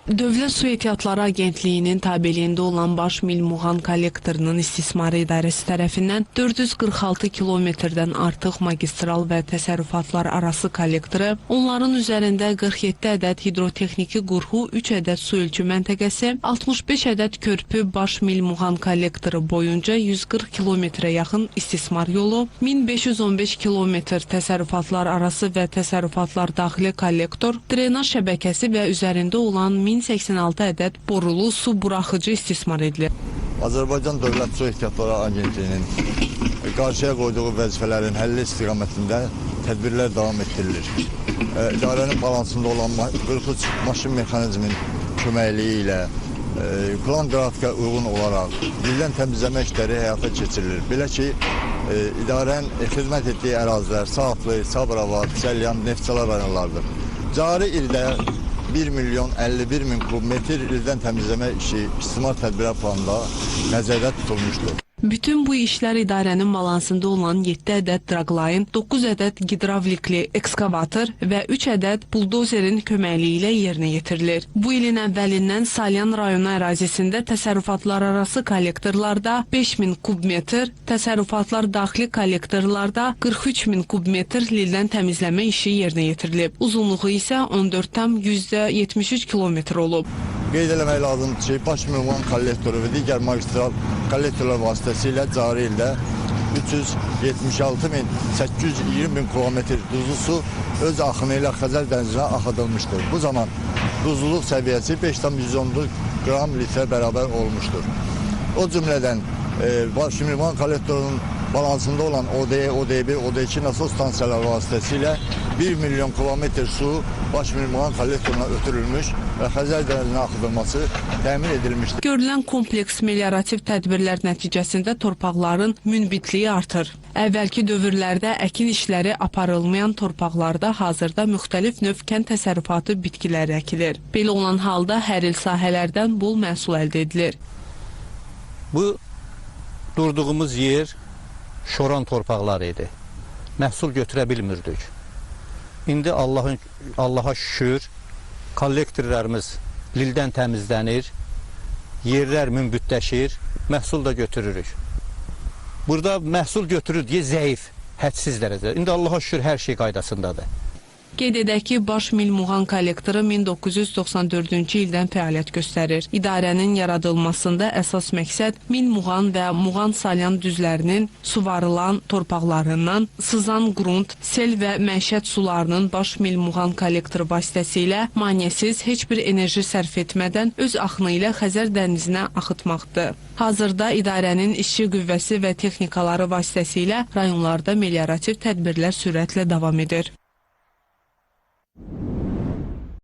Dövlət Su Ehtiyatları Agentliyinin tabeliyində olan Baş Mil Muğan kollektorunun istismarı idarəsi tərəfindən 446 kilometrdən artıq magistral və təsərrüfatlar arası kollektoru, onların üzərində 47 ədəd hidrotexniki qurğu, 3 ədəd su ölçü məntəqəsi, 65 ədəd körpü Baş Mil Muğan kollektoru boyunca 140 kilometrə yaxın istismar yolu, 1515 kilometr təsərrüfatlar arası və təsərrüfatlar daxili kollektor, drenaj şəbəkəsi və üzərində olan 1086 ədəd borulu su buraxıcı istismar edilir. Azərbaycan Dövlət Su Ehtiyatları Agentliyinin qarşıya qoyduğu vəzifələrin həlli istiqamətində tədbirlər davam etdirilir. İdarənin balansında olan 43 maşın mexanizmin köməkliyi ilə plan qrafikə uyğun olaraq lildən təmizləmə işləri həyata keçirilir. Belə ki, idarənin xidmət etdiyi ərazilər Saatlı, Sabirabad, Səlyan, Neftçala rayonlarıdır. Cari ildə 1 milyon 51 min kubmetr lildən təmizləmə işi istismar tədbirlər planında nəzərdə tutulmuşdur. Bütün bu işlər idarənin balansında olan 7 ədəd draqlayın, 9 ədəd gidravlikli ekskavator və 3 ədəd buldozerin köməkliyi ilə yerinə yetirilir. Bu ilin əvvəlindən Salyan rayonu ərazisində təsərrüfatlar arası kollektorlarda 5000 kubmetr, təsərrüfatlar daxili kollektorlarda 43 000 kubmetr lildən təmizləmə işi yerinə yetirilib. Uzunluğu isə 14,73 kilometr olub. Qeyd eləmək lazımdır ki, Baş Mil Muğan kollektoru və digər magistral kollektorlar vasitəsilə cari ildə 376 min 820 min kubometr duzlu su öz axını ilə Xəzər dənizinə axıdılmışdır. Bu zaman duzluluq səviyyəsi 5,14 qram litrə bərabər olmuşdur. O cümlədən Baş Mil Muğan kollektorunun balansında olan ODE, OD1, OD2 nasos stansiyaları vasitəsilə 1 milyon kubometr su Baş Mil Muğan kollektoruna ötürülmüş və Xəzər dənizinə axıdılması təmin edilmişdir. Görülən kompleks meliorativ tədbirlər nəticəsində torpaqların münbitliyi artır. Əvvəlki dövrlərdə əkin işləri aparılmayan torpaqlarda hazırda müxtəlif növ kənd təsərrüfatı bitkiləri əkilir. Belə olan halda hər il sahələrdən bol məhsul əldə edilir. Bu durduğumuz yer şoran torpaqları idi. Məhsul götürə bilmirdik. İndi Allaha şükür, kollektorlarımız lildən təmizlənir, yerlər münbitləşir, məhsul da götürürük. Burada məhsul götürür deyə zəif, hədsiz dərəcədə. İndi Allaha şükür hər şey qaydasındadır. Qeyd edək ki, Baş Mil Muğan kollektoru 1994-cü ildən fəaliyyət göstərir. İdarənin yaradılmasında əsas məqsəd Mil Muğan və Muğan-Salyan düzlərinin suvarılan torpaqlarından sızan qurunt, sel və məişət sularının Baş Mil Muğan kollektoru vasitəsilə maneəsiz, heç bir enerji sərf etmədən öz axını ilə Xəzər dənizinə axıtmaqdır. Hazırda idarənin işçi qüvvəsi və texnikaları vasitəsilə rayonlarda meliorativ tədbirlər sürətlə davam edir.